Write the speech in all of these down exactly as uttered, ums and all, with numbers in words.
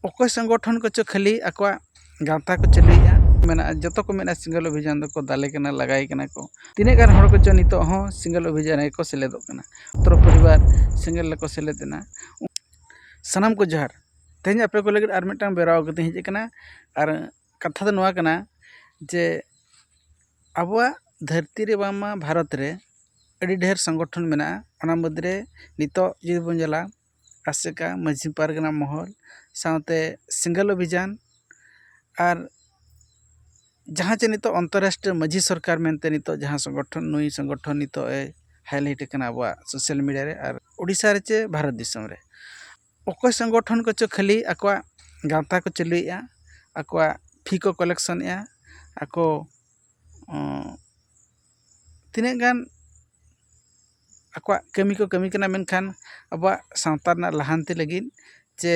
ᱚᱠᱚᱭ ᱥᱚᱝᱜᱚᱴᱷᱚᱱ ᱠᱚᱪᱚ ᱠᱷᱟᱹᱞᱤ ᱟᱠᱚᱣᱟᱜ ᱜᱟᱶᱛᱟ ᱠᱚ ᱪᱟᱹᱞᱩᱭᱮᱫᱼᱟ, ᱢᱮᱱᱟᱜᱼᱟ, ᱡᱚᱛᱚ ᱠᱚ ᱢᱮᱱᱟ ᱥᱮᱸᱜᱮᱞ ᱚᱵᱷᱤᱡᱟᱱ ᱫᱚᱠᱚ ᱫᱟᱞᱮ ᱠᱟᱱᱟ, ᱞᱟᱜᱟᱭ ᱠᱟᱱᱟ ᱠᱚ᱾ ᱛᱤᱱᱟᱹᱜ ᱜᱟᱱ ᱦᱚᱲ ᱠᱚᱪᱚ ᱱᱤᱛᱚᱜ ᱦᱚᱸ ᱥᱮᱸᱜᱮᱞ ᱚᱵᱷᱤᱡᱟᱱ ᱨᱮᱠᱚ ᱥᱮᱞᱮᱫᱚᱜ ᱠᱟᱱᱟ᱾ ᱥᱚᱛᱨᱚ ᱯᱚᱨᱤᱵᱟᱨ ᱥᱮᱸᱜᱮᱞ ᱨᱮᱠᱚ ᱥᱮᱞᱮᱫ ᱮᱱᱟ᱾ ᱥᱟᱱᱟᱢ ᱠᱚ ᱡᱚᱦᱟᱨ᱾ ᱛᱮᱦᱮᱧ ᱟᱯᱮ ᱠᱚ ᱞᱟᱹᱜᱤᱫ ᱟᱨ ᱢᱤᱫᱴᱟᱝ ᱵᱮᱨᱟᱣ ᱠᱟᱛᱮᱧ ᱦᱮᱡ ᱟᱠᱟᱱᱟ᱾ ᱟᱨ ᱠᱟᱛᱷᱟ ᱫᱚ ᱱᱚᱣᱟ ᱠᱟᱱᱟ ᱡᱮ ᱟᱵᱚᱣᱟᱜ ᱫᱷᱟᱹᱨᱛᱤ ᱨᱮ ᱵᱟᱝᱢᱟ ᱵᱷᱟᱨᱚᱛ ᱨᱮ ᱟᱹᱰᱤ ᱰᱷᱮᱨ ᱥᱚᱝᱜᱚᱴᱷᱚᱱ ᱢᱮᱱᱟᱜᱼᱟ᱾ ᱚᱱᱟ ᱢᱩᱫᱽᱨᱮ ᱱᱤᱛᱚᱜ ᱡᱩᱫᱤ ᱵᱚᱱ ᱧᱮᱞᱟ, ᱟᱥᱮᱠᱟ, ᱢᱟᱹᱡᱷᱤ ᱯᱟᱨᱜᱟᱱᱟ ᱢᱚᱦᱚᱞ, ᱥᱟᱶᱛᱮ ᱥᱮᱸᱜᱮᱞ ᱚᱵᱷᱤᱡᱟᱱ, ᱟᱨ ᱡᱟᱦᱟᱸ ᱪᱮ ᱱᱤᱛᱚᱜ ᱚᱱᱛᱚᱨᱨᱟᱥᱴᱨᱤᱭᱚ ᱢᱟᱹᱡᱷᱤ ᱥᱚᱨᱠᱟᱨ ᱢᱮᱱᱛᱮ ᱱᱤᱛᱚᱜ ᱡᱟᱦᱟᱸ ᱥᱚᱝᱜᱚᱴᱷᱚᱱ, ᱱᱩᱭ ᱥᱚᱝᱜᱚᱴᱷᱚᱱ ᱱᱤᱛᱚᱜ ᱮ highlight ᱟᱠᱟᱱᱟ ᱟᱵᱚᱣᱟᱜ social media ᱨᱮ ᱟᱨ ᱳᱰᱤᱥᱟ ᱨᱮ ᱪᱮ ᱵᱷᱟᱨᱚᱛ ᱫᱤᱥᱚᱢ ᱨᱮ᱾ ᱚᱠᱚᱭ ᱥᱚᱝᱜᱚᱴᱷᱚᱱ ᱠᱚᱪᱚ ᱠᱷᱟᱹᱞᱤ ᱟᱠᱚᱣᱟᱜ ᱜᱟᱶᱛᱟ ᱠᱚ ᱪᱟᱹᱞᱩᱭᱮᱫᱼᱟ, ᱟᱠᱚᱣᱟᱜ fee ᱠᱚ collectionᱮᱫᱼᱟ, ᱟᱠᱚ, ᱚᱸ, ᱛᱤᱱᱟᱹᱜ ᱜᱟᱱ ᱟᱠᱚᱣᱟᱜ ᱠᱟᱹᱢᱤ ᱠᱚ ᱠᱟᱹᱢᱤ ᱠᱟᱱᱟ, ᱢᱮᱱᱠᱷᱟᱱ ᱟᱵᱚᱣᱟᱜ ᱥᱟᱶᱛᱟ ᱨᱮᱱᱟᱜ ᱞᱟᱦᱟᱱᱛᱤ ᱞᱟᱹᱜᱤᱫ ᱪᱮ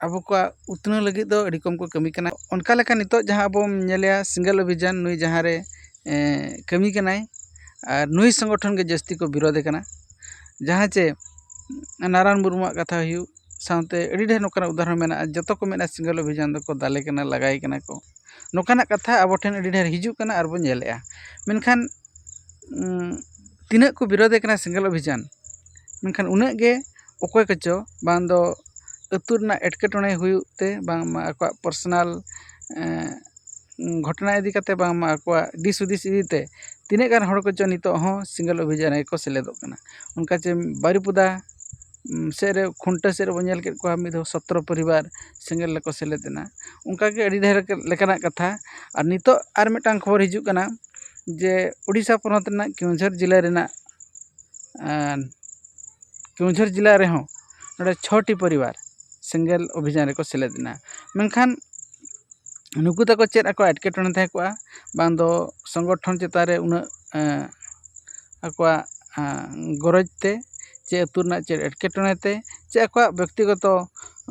ᱟᱵᱚ ᱠᱚᱣᱟᱜ ᱩᱛᱱᱟᱹᱣ ᱞᱟᱹᱜᱤᱫ ᱫᱚ ᱟᱹᱰᱤ ᱠᱚᱢ ᱠᱚ ᱠᱟᱹᱢᱤ ᱠᱟᱱᱟ᱾ ᱚᱱᱠᱟ ᱞᱮᱠᱟ ᱱᱤᱛᱚᱜ ᱡᱟᱦᱟᱸ ᱟᱵᱚ ᱵᱚᱱ ᱧᱮᱞᱮᱜᱼᱟ, ᱥᱮᱸᱜᱮᱞ ᱚᱵᱷᱤᱡᱟᱱ, ᱱᱩᱭ ᱡᱟᱦᱟᱸ ᱨᱮ, ᱮᱸ, ᱠᱟᱹᱢᱤ ᱠᱟᱱᱟᱭ, ᱟᱨ ᱱᱩᱭ ᱥᱚᱝᱜᱚᱴᱷᱚᱱ ᱜᱮ ᱡᱟᱹᱥᱛᱤ ᱠᱚ ᱵᱤᱨᱳᱫᱮ ᱠᱟᱱᱟ᱾ ᱡᱟᱦᱟᱸ ᱪᱮ ᱱᱟᱨᱟᱱ ᱢᱩᱨᱢᱩᱣᱟᱜ ᱠᱟᱛᱷᱟ ᱦᱩᱭᱩᱜ, ᱥᱟᱶᱛᱮ ᱟᱹᱰᱤ ᱰᱷᱮᱨ ᱱᱚᱝᱠᱟᱱᱟᱜ ᱩᱫᱟᱦᱚᱨᱚᱱ ᱢᱮᱱᱟᱜᱼᱟ, ᱡᱚᱛᱚ ᱠᱚ ᱢᱮᱱᱟ ᱥᱮᱸᱜᱮᱞ ᱚᱵᱷᱤᱡᱟᱱ ᱫᱚᱠᱚ ᱫᱟᱞᱮ ᱠᱟᱱᱟ, ᱞᱟᱜᱟᱭ ᱠᱟᱱᱟ ᱠᱚ᱾ ᱱᱚᱝᱠᱟᱱᱟᱜ ᱠᱟᱛᱷᱟ ᱟᱵᱚ ᱴᱷᱮᱱ ᱟᱹᱰᱤ ᱰᱷᱮᱨ ᱦᱤᱡᱩᱜ ᱠᱟᱱᱟ ᱟᱨ ᱵᱚᱱ ᱧᱮᱞᱮᱜᱼᱟ᱾ ᱢᱮᱱᱠᱷᱟᱱ, ᱩᱸ, ᱛᱤᱱᱟᱹᱜ ᱠᱚ ᱵᱤᱨᱳᱫᱮ ᱠᱟᱱᱟ ᱥᱮᱸᱜᱮᱞ ᱚᱵᱷᱤᱡᱟᱱ, ᱢᱮᱱᱠᱷᱟᱱ ᱩᱱᱟᱹᱜ ᱜᱮ ᱚᱠᱚᱭ ᱠᱚᱪᱚ ᱵᱟᱝ ᱫᱚ ᱟᱹᱛᱩ ᱨᱮᱱᱟᱜ ᱮᱴᱠᱮᱴᱚᱬᱮ ᱦᱩᱭᱩᱜ ᱛᱮ, ᱵᱟᱝᱢᱟ ᱟᱠᱚᱣᱟᱜ personal, ᱮᱸ, ᱜᱷᱚᱴᱚᱱᱟ ᱤᱫᱤ ᱠᱟᱛᱮ, ᱵᱟᱝᱢᱟ ᱟᱠᱚᱣᱟᱜ ᱫᱤᱥ ᱦᱩᱫᱤᱥ ᱤᱫᱤ ᱛᱮ ᱛᱤᱱᱟᱹᱜ ᱜᱟᱱ ᱦᱚᱲ ᱠᱚᱪᱚ ᱱᱤᱛᱚᱜ ᱦᱚᱸ ᱥᱮᱸᱜᱮᱞ ᱚᱵᱷᱤᱡᱟᱱ ᱨᱮᱠᱚ ᱥᱮᱞᱮᱫᱚᱜ ᱠᱟᱱᱟ᱾ ᱚᱱᱠᱟ ᱪᱮ ᱵᱟᱨᱤᱯᱚᱫᱟ, ᱩᱸ, ᱥᱮᱫ ᱨᱮ, ᱠᱷᱩᱱᱴᱟᱹ ᱥᱮᱫ ᱨᱮᱵᱚᱱ ᱧᱮᱞ ᱠᱮᱫ ᱠᱚᱣᱟ, ᱢᱤᱫ ᱫᱷᱟᱣ ᱥᱚᱛᱨᱚ ᱯᱚᱨᱤᱵᱟᱨ ᱥᱮᱸᱜᱮᱞ ᱨᱮᱠᱚ ᱥᱮᱞᱮᱫ ᱮᱱᱟ᱾ ᱚᱱᱠᱟ ᱜᱮ ᱟᱹᱰᱤ ᱰᱷᱮᱨ ᱞᱮᱠᱟᱱᱟᱜ ᱠᱟᱛᱷᱟ᱾ ᱟᱨ ᱱᱤᱛᱚᱜ ᱟᱨ ᱢᱤᱫᱴᱟᱝ ᱠᱷᱚᱵᱚᱨ ᱦᱤᱡᱩᱜ ᱠᱟᱱᱟ ᱡᱮ ᱳᱰᱤᱥᱟ ᱯᱚᱱᱚᱛ ᱨᱮᱱᱟᱜ ᱠᱮᱣᱚᱱᱡᱷᱚᱨ ᱡᱮᱞᱟ ᱨᱮᱱᱟᱜ, ᱟᱸ, ᱠᱮᱣᱚᱱᱡᱷᱚᱨ ᱡᱮᱞᱟ ᱨᱮᱦᱚᱸ ᱱᱚᱰᱮ ᱪᱷᱚᱴᱤ ᱯᱚᱨᱤᱵᱟᱨ ᱥᱮᱸᱜᱮᱞ ᱚᱵᱷᱤᱡᱟᱱ ᱨᱮᱠᱚ ᱥᱮᱞᱮᱫ ᱮᱱᱟ᱾ ᱢᱮᱱᱠᱷᱟᱱ ᱱᱩᱠᱩ ᱛᱟᱠᱚ ᱪᱮᱫ ᱟᱠᱚᱣᱟᱜ ᱮᱴᱠᱮᱴᱚᱬᱮ ᱛᱟᱦᱮᱸ ᱠᱚᱜᱼᱟ, ᱵᱟᱝ ᱫᱚ ᱥᱚᱝᱜᱚᱴᱷᱚᱱ ᱪᱮᱛᱟᱱ ᱨᱮ ᱩᱱᱟᱹᱜ, ᱮᱸ, ᱟᱠᱚᱣᱟᱜ, ᱮᱸ, ᱜᱚᱨᱚᱡᱽ ᱛᱮ ᱪᱮ ᱟᱹᱛᱩ ᱨᱮᱱᱟᱜ ᱪᱮᱫ ᱮᱴᱠᱮᱴᱚᱬᱮ ᱛᱮ ᱪᱮ ᱟᱠᱚᱣᱟᱜ ᱵᱮᱠᱛᱤᱜᱚᱛᱚ,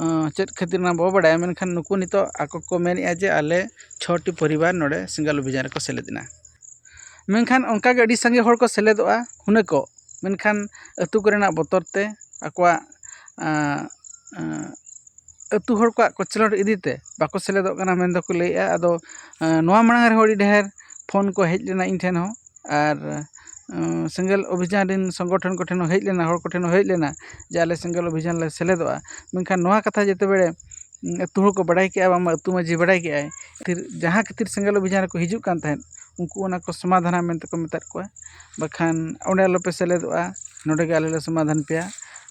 ᱮᱸ, ᱪᱮᱫ ᱠᱷᱟᱹᱛᱤᱨ ᱚᱱᱟ ᱵᱟᱵᱚ ᱵᱟᱰᱟᱭᱟ, ᱢᱮᱱᱠᱷᱟᱱ ᱱᱩᱠᱩ ᱱᱤᱛᱚᱜ ᱟᱠᱚ ᱠᱚ ᱢᱮᱱᱮᱫᱼᱟ ᱡᱮ ᱟᱞᱮ ᱪᱷᱚᱴᱤ ᱯᱚᱨᱤᱵᱟᱨ ᱱᱚᱰᱮ ᱥᱮᱸᱜᱮᱞ ᱚᱵᱷᱤᱡᱟᱱ ᱨᱮᱠᱚ ᱥᱮᱞᱮᱫ ᱮᱱᱟ᱾ ᱢᱮᱱᱠᱷᱟᱱ ᱚᱱᱠᱟᱜᱮ ᱟᱹᱰᱤ ᱥᱟᱸᱜᱮ ᱦᱚᱲ ᱠᱚ ᱥᱮᱞᱮᱫᱚᱜᱼᱟ ᱦᱩᱱᱟᱹ ᱠᱚ, ᱢᱮᱱᱠᱷᱟᱱ ᱟᱹᱛᱩ ᱠᱚᱨᱮᱱᱟᱜ ᱵᱚᱛᱚᱨ ᱛᱮ ᱟᱠᱚᱣᱟᱜ, ᱟᱸ, ᱟᱸ, ᱟᱹᱛᱩ ᱦᱚᱲ ᱠᱚᱣᱟᱜ ᱠᱚᱪᱞᱚᱱ ᱤᱫᱤᱛᱮ ᱵᱟᱠᱚ ᱥᱮᱞᱮᱫᱚᱜ ᱠᱟᱱᱟ ᱢᱮᱱ ᱫᱚᱠᱚ ᱞᱟᱹᱭᱮᱫᱼᱟ᱾ ᱟᱫᱚ ᱱᱚᱣᱟ ᱢᱟᱲᱟᱝ ᱨᱮᱦᱚᱸ ᱟᱹᱰᱤ ᱰᱷᱮᱨ ᱯᱷᱳᱱ ᱠᱚ ᱦᱮᱡ ᱞᱮᱱᱟ ᱤᱧ ᱴᱷᱮᱱ ᱦᱚᱸ, ᱟᱨ ᱥᱮᱸᱜᱮᱞ ᱚᱵᱷᱤᱡᱟᱱ ᱨᱮᱱ ᱥᱚᱝᱜᱚᱴᱷᱚᱱ ᱠᱚᱴᱷᱮᱱ ᱦᱚᱸ ᱦᱮᱡ ᱞᱮᱱᱟ, ᱦᱚᱲ ᱠᱚᱴᱷᱮᱱ ᱦᱚᱸ ᱦᱮᱡ ᱞᱮᱱᱟ ᱡᱮ ᱟᱞᱮ ᱥᱮᱸᱜᱮᱞ ᱚᱵᱷᱤᱡᱟᱱ ᱞᱮ ᱥᱮᱞᱮᱫᱚᱜᱼᱟ᱾ ᱢᱮᱱᱠᱷᱟᱱ ᱱᱚᱣᱟ ᱠᱟᱛᱷᱟ ᱡᱮᱛᱮ ᱵᱮᱲᱮ ᱟᱹᱛᱩ ᱦᱚᱲ ᱠᱚ ᱵᱟᱲᱟᱭ ᱠᱮᱜᱼᱟ, ᱵᱟᱝᱢᱟ ᱟᱹᱛᱩ ᱢᱟᱹᱡᱷᱤ ᱵᱟᱲᱟᱭ ᱠᱮᱜᱼᱟᱭ, ᱠᱷᱟᱹᱛᱤᱨ ᱡᱟᱦᱟᱸ ᱠᱷᱟᱹᱛᱤᱨ ᱥᱮᱸᱜᱮᱞ ᱚᱵᱷᱤᱡᱟᱱ ᱨᱮᱠᱚ ᱦᱤᱡᱩᱜ ᱠᱟᱱ ᱛᱟᱦᱮᱸᱫ, ᱩᱱᱠᱩ ᱚᱱᱟ ᱠᱚ ᱥᱚᱢᱟᱫᱷᱟᱱᱟ ᱢᱮᱱᱛᱮ ᱠᱚ ᱢᱮᱛᱟᱫ ᱠᱚᱣᱟ, ᱵᱟᱠᱷᱟᱱ ᱚᱸᱰᱮ ᱟᱞᱚᱯᱮ ᱥᱮᱞᱮᱫᱚᱜᱼᱟ, ᱱᱚᱸᱰᱮ ᱜᱮ ᱟᱞᱮ ᱞᱮ ᱥᱚᱢᱟᱫᱷᱟᱱ ᱯᱮᱭᱟ,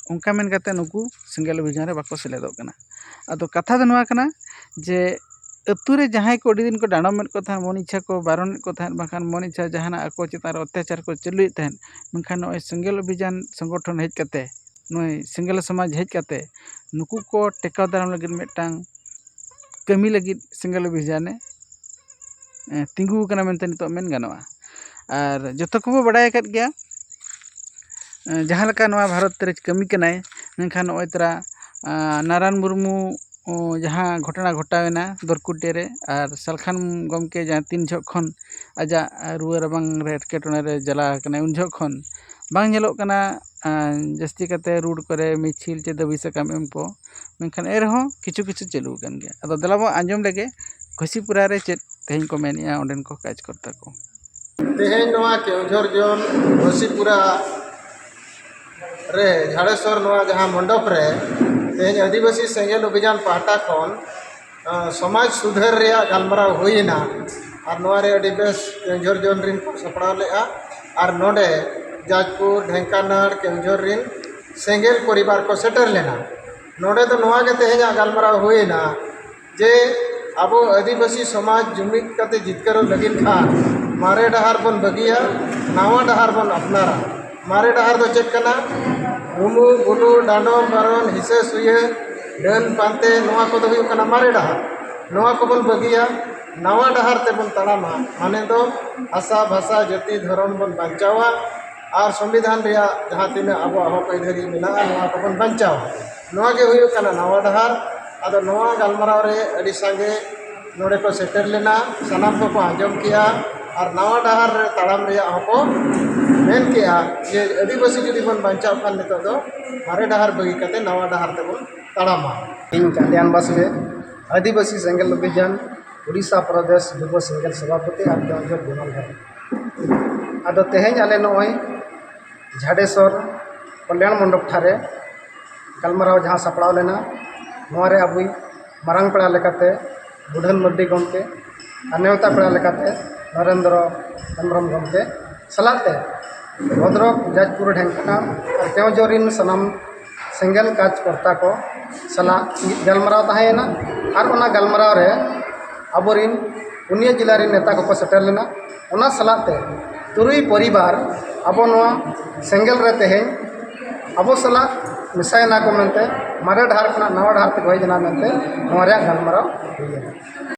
ᱚᱱᱠᱟ ᱢᱮᱱ ᱠᱟᱛᱮ ᱱᱩᱠᱩ ᱥᱮᱸᱜᱮᱞ ᱚᱵᱷᱤᱡᱟᱱ ᱨᱮ ᱵᱟᱠᱚ ᱥᱮᱞᱮᱫᱚᱜ ᱠᱟᱱᱟ᱾ ᱟᱫᱚ ᱠᱟᱛᱷᱟ ᱫᱚ ᱱᱚᱣᱟ ᱠᱟᱱᱟ ᱡᱮ ᱟᱹᱛᱩ ᱨᱮ ᱡᱟᱦᱟᱸᱭ ᱠᱚ ᱟᱹᱰᱤ ᱫᱤᱱ ᱠᱚ ᱰᱟᱸᱰᱚᱢᱮᱫ ᱠᱚ ᱛᱟᱦᱮᱸᱫ, ᱢᱚᱱ ᱤᱪᱪᱷᱟ ᱠᱚ ᱵᱟᱨᱚᱱᱮᱫ ᱠᱚ ᱛᱟᱦᱮᱸᱫ, ᱵᱟᱝᱠᱷᱟᱱ ᱢᱚᱱ ᱤᱪᱪᱷᱟ ᱡᱟᱦᱟᱱᱟᱜ ᱟᱠᱚ ᱪᱮᱛᱟᱱ ᱨᱮ ᱚᱛᱛᱟᱪᱟᱨ ᱠᱚ ᱪᱟᱹᱞᱩᱭᱮᱫ ᱛᱟᱦᱮᱸᱫ, ᱢᱮᱱᱠᱷᱟᱱ ᱱᱚᱜᱼᱚᱭ ᱥᱮᱸᱜᱮᱞ ᱚᱵᱷᱤᱡᱟᱱ ᱥᱚᱝᱜᱚᱴᱷᱚᱱ ᱦᱮᱡ ᱠᱟᱛᱮ, ᱱᱩᱭ ᱥᱮᱸᱜᱮᱞ ᱥᱚᱢᱟᱡᱽ ᱦᱮᱡ ᱠᱟᱛᱮ ᱱᱩᱠᱩ ᱠᱚ ᱴᱮᱠᱟᱣ ᱫᱟᱨᱟᱢ ᱞᱟᱹᱜᱤᱫ ᱢᱤᱫᱴᱟᱝ ᱠᱟᱹᱢᱤ ᱞᱟᱹᱜᱤᱫ ᱥᱮᱸᱜᱮᱞ ᱚᱵᱷᱤᱡᱟᱱᱮ ᱛᱤᱸᱜᱩ ᱟᱠᱟᱱᱟ ᱢᱮᱱᱛᱮ ᱱᱤᱛᱚᱜ ᱢᱮᱱ ᱜᱟᱱᱚᱜᱼᱟ᱾ ᱟᱨ ᱡᱚᱛᱚ ᱠᱚᱵᱚ ᱵᱟᱲᱟᱭ ᱟᱠᱟᱫ ᱜᱮᱭᱟ ᱡᱟᱦᱟᱸ ᱞᱮᱠᱟ ᱱᱚᱣᱟ ᱵᱷᱟᱨᱚᱛ ᱨᱮ ᱠᱟᱹᱢᱤ ᱠᱟᱱᱟᱭ, ᱢᱮᱱᱠᱷᱟᱱ ᱱᱚᱜᱼᱚᱭ ᱛᱚᱨᱟ ᱱᱟᱨᱟᱱ ᱢᱩᱨᱢᱩ ᱡᱟᱦᱟᱸ ᱜᱷᱚᱴᱚᱱᱟ ᱜᱷᱚᱴᱟᱣᱮᱱᱟ ᱫᱚᱨᱠᱩᱴᱤᱭᱟᱹ ᱨᱮ, ᱟᱨ ᱥᱟᱞᱠᱷᱟᱱ ᱜᱚᱢᱠᱮ ᱡᱟᱦᱟᱸ ᱛᱤᱱ ᱡᱚᱦᱚᱜ ᱠᱷᱚᱱ ᱟᱡᱟᱜ ᱨᱩᱣᱟᱹ ᱨᱟᱵᱟᱝ ᱨᱮ ᱮᱴᱠᱮᱴᱚᱬᱮ ᱨᱮ ᱡᱟᱞᱟ ᱟᱠᱟᱱᱟᱭ, ᱩᱱ ᱡᱚᱦᱚᱜ ᱠᱷᱚᱱ ᱵᱟᱝ ᱧᱮᱞᱚᱜ ᱠᱟᱱᱟ ᱡᱟᱹᱥᱛᱤ ᱠᱟᱛᱮ ᱨᱳᱰ ᱠᱚᱨᱮ ᱢᱤᱪᱷᱤᱞ ᱪᱮ ᱫᱟᱹᱵᱤ ᱥᱟᱠᱟᱢ ᱮᱢ ᱠᱚ, ᱢᱮᱱᱠᱷᱟᱱ ᱮᱱ ᱨᱮᱦᱚᱸ ᱠᱤᱪᱷᱩ ᱠᱤᱪᱷᱩ ᱪᱟᱹᱞᱩ ᱟᱠᱟᱱ ᱜᱮᱭᱟ᱾ ᱟᱫᱚ ᱫᱮᱞᱟ ᱵᱚᱱ ᱟᱸᱡᱚᱢ ᱞᱮᱜᱮ ᱜᱷᱟᱹᱥᱤᱯᱩᱨᱟ ᱨᱮ ᱪᱮᱫ ᱛᱮᱦᱮᱧ ᱠᱚ ᱢᱮᱱᱮᱜᱼᱟ ᱚᱸᱰᱮᱱ ᱠᱚ ᱠᱟᱨᱡᱽᱠᱚᱨᱛᱟ ᱠᱚ᱾ ᱛᱮᱦᱮᱧ ᱱᱚᱣᱟ ᱠᱮᱣᱡᱷᱚᱨ ᱡᱳᱱ ᱜᱷᱟᱹᱥᱤᱯᱩᱨᱟ ᱨᱮ ᱡᱷᱟᱲᱮᱥᱥᱚᱨ ᱱᱚᱣᱟ ᱡᱟᱦᱟᱸ ᱢᱚᱱᱰᱚᱯ ᱨᱮ ᱛᱮᱦᱮᱧ ᱟᱹᱫᱤᱵᱟᱹᱥᱤ ᱥᱮᱸᱜᱮᱞ ᱚᱵᱷᱤᱡᱟᱱ ᱯᱟᱦᱴᱟ ᱠᱷᱚᱱ ᱥᱚᱢᱟᱡᱽ ᱥᱩᱫᱷᱟᱹᱨ ᱨᱮᱭᱟᱜ ᱜᱟᱞᱢᱟᱨᱟᱣ ᱦᱩᱭᱮᱱᱟ᱾ ᱟᱨ ᱱᱚᱣᱟ ᱨᱮ ᱟᱹᱰᱤ ᱵᱮᱥ ᱠᱮᱣᱡᱷᱚᱨ ᱡᱳᱱ ᱨᱤᱱ ᱠᱚ ᱥᱟᱯᱲᱟᱣ ᱞᱮᱫᱼᱟ᱾ ᱟᱨ ᱱᱚᱰᱮ ᱡᱟᱡᱽᱯᱩᱨ, ᱰᱷᱮᱝᱠᱟᱱᱟᱲ, ᱠᱮᱣᱡᱷᱚᱨ ᱨᱤᱱ ᱥᱮᱸᱜᱮᱞ ᱯᱚᱨᱤᱵᱟᱨ ᱠᱚ ᱥᱮᱴᱮᱨ ᱞᱮᱱᱟ᱾ ᱱᱚᱰᱮ ᱫᱚ ᱱᱚᱣᱟ ᱜᱮ ᱛᱮᱦᱮᱧᱟᱜ ᱜᱟᱞᱢᱟᱨᱟᱣ ᱦᱩᱭᱮᱱᱟ ᱡᱮ ᱟᱵᱚ ᱟᱹᱫᱤᱵᱟᱹᱥᱤ ᱥᱚᱢᱟᱡᱽ ᱡᱩᱢᱤᱫ ᱠᱟᱛᱮ ᱡᱤᱛᱠᱟᱹᱨᱚᱜ ᱞᱟᱹᱜᱤᱫ ᱠᱷᱟᱱ ᱢᱟᱨᱮ ᱰᱟᱦᱟᱨ ᱵᱚᱱ ᱵᱟᱹᱜᱤᱭᱟ, ᱱᱟᱣᱟ ᱰᱟᱦᱟᱨ ᱵᱚᱱ ᱟᱯᱱᱟᱨᱟ᱾ ᱢᱟᱨᱮ ᱰᱟᱦᱟᱨ ᱫᱚ ᱪᱮᱫ ᱠᱟᱱᱟ? ᱨᱩᱢᱩ, ᱵᱩᱞᱩ, ᱰᱟᱸᱰᱚᱢ, ᱵᱟᱨᱚᱱ, ᱦᱤᱥᱟᱹ ᱥᱩᱭᱟᱹ, ᱰᱟᱹᱱ ᱯᱟᱱᱛᱮ, ᱱᱚᱣᱟ ᱠᱚᱫᱚ ᱦᱩᱭᱩᱜ ᱠᱟᱱᱟ ᱢᱟᱨᱮ ᱰᱟᱦᱟᱨ᱾ ᱱᱚᱣᱟ ᱠᱚᱵᱚᱱ ᱵᱟᱹᱜᱤᱭᱟ, ᱱᱟᱣᱟ ᱰᱟᱦᱟᱨ ᱛᱮᱵᱚᱱ ᱛᱟᱲᱟᱢᱟ᱾ ᱢᱟᱱᱮ ᱫᱚ ᱦᱟᱥᱟ, ᱵᱷᱟᱥᱟ, ᱡᱟᱹᱛᱤ, ᱫᱷᱚᱨᱚᱢ ᱵᱚᱱ ᱵᱟᱧᱪᱟᱣᱟ ᱟᱨ ᱥᱚᱝᱵᱤᱫᱷᱟᱱ ᱨᱮᱭᱟᱜ ᱡᱟᱦᱟᱸ ᱛᱤᱱᱟᱹᱜ ᱟᱵᱚᱣᱟᱜ ᱦᱚᱠ ᱟᱹᱭᱫᱟᱹᱨᱤ ᱢᱮᱱᱟᱜᱼᱟ, ᱱᱚᱣᱟ ᱠᱚᱵᱚᱱ ᱵᱟᱧᱪᱟᱣᱟ᱾ ᱱᱚᱣᱟ ᱜᱮ ᱦᱩᱭᱩᱜ ᱠᱟᱱᱟ ᱱᱟᱣᱟ ᱰᱟᱦᱟᱨ᱾ ᱟᱫᱚ ᱱᱚᱣᱟ ᱜᱟᱞᱢᱟᱨᱟᱣ ᱨᱮ ᱟᱹᱰᱤ ᱥᱟᱸᱜᱮ ᱱᱚᱰᱮ ᱠᱚ ᱥᱮᱴᱮᱨ ᱞᱮᱱᱟ, ᱥᱟᱱᱟᱢ ᱠᱚᱠᱚ ᱟᱸᱡᱚᱢ ᱠᱮᱜᱼᱟ ᱟᱨ ᱱᱟᱣᱟ ᱰᱟᱦᱟᱨ ᱨᱮ ᱛᱟᱲᱟᱢ ᱨᱮᱭᱟᱜ ᱦᱚᱸᱠᱚ ᱢᱮᱱ ᱠᱮᱜᱼᱟ ᱡᱮ ᱟᱹᱫᱤᱵᱟᱹᱥᱤ ᱡᱩᱫᱤ ᱵᱚᱱ ᱵᱟᱧᱪᱟᱣ ᱠᱷᱟᱱ ᱱᱤᱛᱚᱜ ᱫᱚ ᱢᱟᱨᱮ ᱰᱟᱦᱟᱨ ᱵᱟᱹᱜᱤ ᱠᱟᱛᱮ ᱱᱟᱣᱟ ᱰᱟᱦᱟᱨ ᱛᱮᱵᱚᱱ ᱛᱟᱲᱟᱢᱟ᱾ ᱤᱧ ᱠᱟᱞᱭᱟᱱ ᱵᱟᱥᱠᱮ, ᱟᱹᱫᱤᱵᱟᱹᱥᱤ ᱥᱮᱸᱜᱮᱞ ᱚᱵᱷᱤᱡᱟᱱ ᱩᱲᱤᱥᱥᱟ ᱯᱨᱚᱫᱮᱥ ᱡᱩᱵᱚ ᱥᱮᱸᱜᱮᱞ ᱥᱚᱵᱷᱟᱯᱚᱛᱤ ᱟᱨ ᱡᱚᱢᱡᱳᱨ ᱵᱤᱢᱚᱞ ᱦᱮᱢᱵᱨᱚᱢ᱾ ᱟᱫᱚ ᱛᱮᱦᱮᱧ ᱟᱞᱮ ᱱᱚᱜᱼᱚᱭ ᱡᱷᱟᱰᱮᱥᱚᱨ ᱠᱚᱞᱭᱟᱬ ᱢᱚᱱᱰᱚᱯ ᱴᱷᱟᱨᱮ ᱜᱟᱞᱢᱟᱨᱟᱣ ᱡᱟᱦᱟᱸ ᱥᱟᱯᱲᱟᱣ ᱞᱮᱱᱟ, ᱱᱚᱣᱟ ᱨᱮ ᱟᱵᱚᱭᱤᱡ ᱢᱟᱨᱟᱝ ᱯᱮᱲᱟ ᱞᱮᱠᱟᱛᱮ ᱵᱩᱰᱷᱟᱹᱱ ᱢᱟᱹᱨᱰᱤ ᱜᱚᱢᱠᱮ ᱟᱨ ᱱᱮᱣᱛᱟ ᱯᱮᱲᱟ ᱞᱮᱠᱟᱛᱮ ᱱᱚᱨᱮᱱᱫᱨᱚ ᱦᱮᱢᱵᱨᱚᱢ ᱜᱚᱢᱠᱮ ᱥᱟᱞᱟᱜ ᱛᱮ ᱵᱷᱚᱫᱨᱚᱠ, ᱡᱟᱡᱽᱯᱩᱨ, ᱰᱷᱮᱝᱠᱟᱱᱟᱞ ᱟᱨ ᱠᱮᱣᱡᱷᱚᱨ ᱨᱤᱱ ᱥᱟᱱᱟᱢ ᱥᱮᱸᱜᱮᱞ ᱠᱟᱡᱽ ᱠᱚᱨᱛᱟ ᱠᱚ ᱥᱟᱞᱟᱜ ᱢᱤᱫ ᱜᱟᱞᱢᱟᱨᱟᱣ ᱛᱟᱦᱮᱸᱭᱮᱱᱟ᱾ ᱟᱨ ᱚᱱᱟ ᱜᱟᱞᱢᱟᱨᱟᱣ ᱨᱮ ᱟᱵᱚᱨᱤᱱ ᱯᱩᱱᱭᱟᱹ ᱡᱮᱞᱟ ᱨᱤᱱ ᱱᱮᱛᱟ ᱠᱚᱠᱚ ᱥᱮᱴᱮᱨ ᱞᱮᱱᱟ᱾ ᱚᱱᱟ ᱥᱟᱞᱟᱜ ᱛᱮ ᱛᱩᱨᱩᱭ ᱯᱚᱨᱤᱵᱟᱨ ᱟᱵᱚ ᱱᱚᱣᱟ ᱥᱮᱸᱜᱮᱞ ᱨᱮ ᱛᱮᱦᱮᱧ ᱟᱵᱚ ᱥᱟᱞᱟᱜ ᱢᱮᱥᱟᱭᱮᱱᱟ ᱠᱚ ᱢᱮᱱᱛᱮ, ᱢᱟᱨᱮ ᱰᱟᱦᱟᱨ ᱠᱷᱚᱱᱟᱜ ᱱᱟᱣᱟ ᱰᱟᱦᱟᱨ ᱛᱮᱠᱚ ᱦᱮᱡ ᱮᱱᱟ ᱢᱮᱱᱛᱮ ᱱᱚᱣᱟ ᱨᱮᱭᱟᱜ ᱜᱟᱞᱢᱟᱨᱟᱣ ᱦᱩᱭ ᱞᱮᱱᱟ᱾